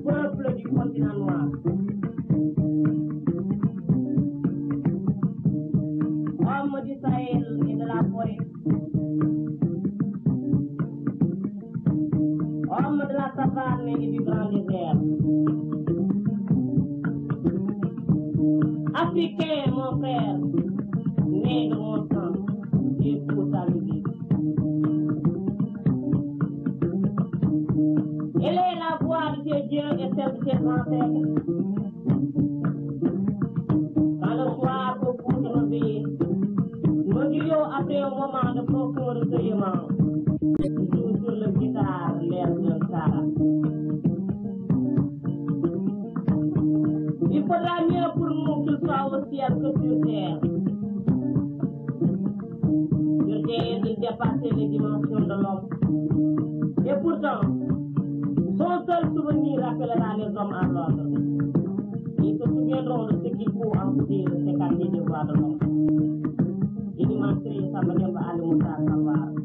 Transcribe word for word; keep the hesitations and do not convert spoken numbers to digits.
Peuple du continent noir, homme du Sahel et de la forêt, homme de la savane et du grand désert. Africain, mon frère, né de mon sang, et pour ta musique. Elle est la voix de tes dieux et celle de tes ancêtres. Dans le soir, au cours de nos veillées, nos griots, après un moment de profond recueillement, jouent sur le guitare l'air d'un Sahara. Il faudra mieux pour nous qu'il soit au ciel que sur terre. Sur terre, il dépasse les dimensions de l'homme. Et pourtant, son seul souvenir rappellera les hommes à l'ordre. Ils se souviendront de ce qu'il faut en dire de ces quartiers des voix de l'homme. Inimatrice Amademba Ali Moussa Salwar.